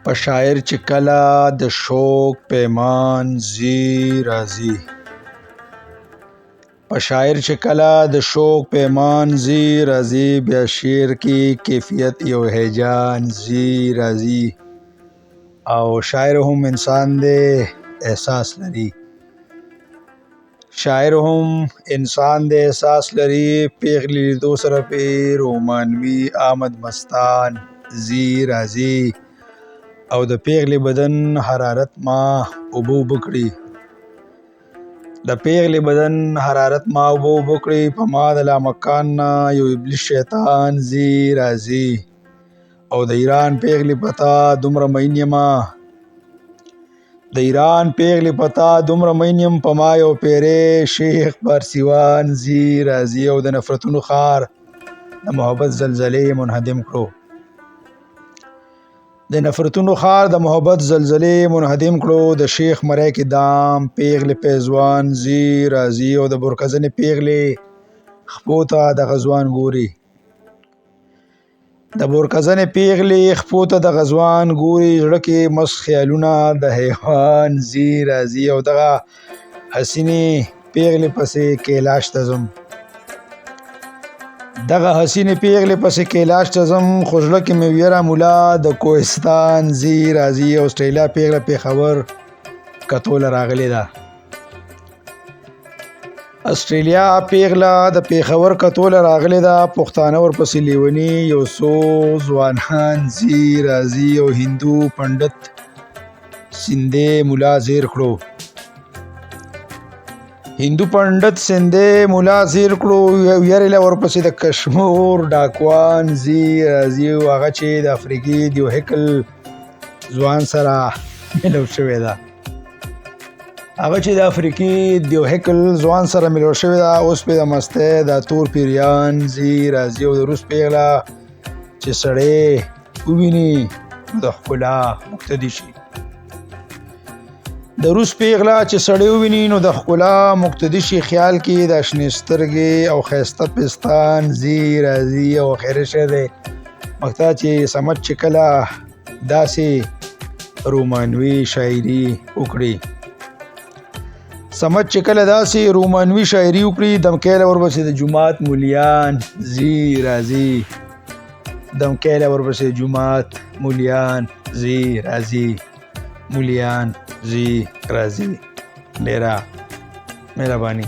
په شاعر چې کله د شوق پیمان ځي راځي، په شاعر چې کله د شوق پیمان ځي راځي، بیا شعر کې کیفیت یو هیجان ځي راځي. او شاعر هم انسان دی، احساس لري. شاعر هم انسان دی، احساس لري. پیغلې لیدو سره پې رومانوي آمد مستان ځي راځي. او د پیغلې بدن حرارت ما اوبه اوبه کړي، د پیغلې بدن حرارت ما اوبه اوبه کړي. په ما د لامکان نه یو ابلیس شیطان ځي راځي. او د ایران پیغلې پتا دومره مین یمه، د ایران پیغلې پتا دومره مین یم، په ما یو پیری شیخ پارسیوان ځي راځي. او د نفرتونو ښار د محبت زلزلې منهدم کړو، د نفرتونو ښار د محبت زلزلې منهدم کړو. د شیخ مری کې دام پیغلې پیزوان ځي راځي. او د برکزنې پیغلې خپو ته د غزوان ګوري، د بورکزنې پیغلې خپو ته د غزوان ګوري، زړه کې مست خیالونه د حیوان ځي راځي. او دغه حسینې پیغلې پسې کیلاش ته ځم، دغه حسینې پیغلې پسې کیلاش ته ځم، خو زړه کې مې ویره مولا د کوهستان ځي راځي. او اسټرالیا پیغله پېښور کتو له راغلې ده، اسټرالیا پیغله د پېښور کتو له راغلې ده. پښتانه ورپسې لیوني یو څو ځوانان ځي راځي. او هندو پنډت سندې مولا زیر کړو، هندو پنډت سندې مولا زیر کړو. ویرې له ورپسې د کشمور ډاکوان ځي راځي. او هغه چې د افریقي دیو هیکل ځوان سره ملو شوې ده، هغه چې د افریقي دیو هیکل ځوان سره ملو شوې ده، اوس پې د مستۍ دا تور پیریان ځي راځي. او د روس پیغله چې سړی وویني نو د ښکلا مقتدي شي، د روس پیغله چې سړی وویني نو د ښکلا مقتدي شي. خیال کې د شنې سترګې او ښایسته پستان ځي راځي. او خیره شه دی مکتا چې صمد چې کله داسې رومانوي شاعري وکړي، صمد چې کله داسې رومانوي شاعري وکړي، دمکې له ورپسې د جومات مولیان ځي راځي، دمکې له ورپسې جومات مولیان ځي راځي، مولیان ځي راځي. ډېره مهرباني.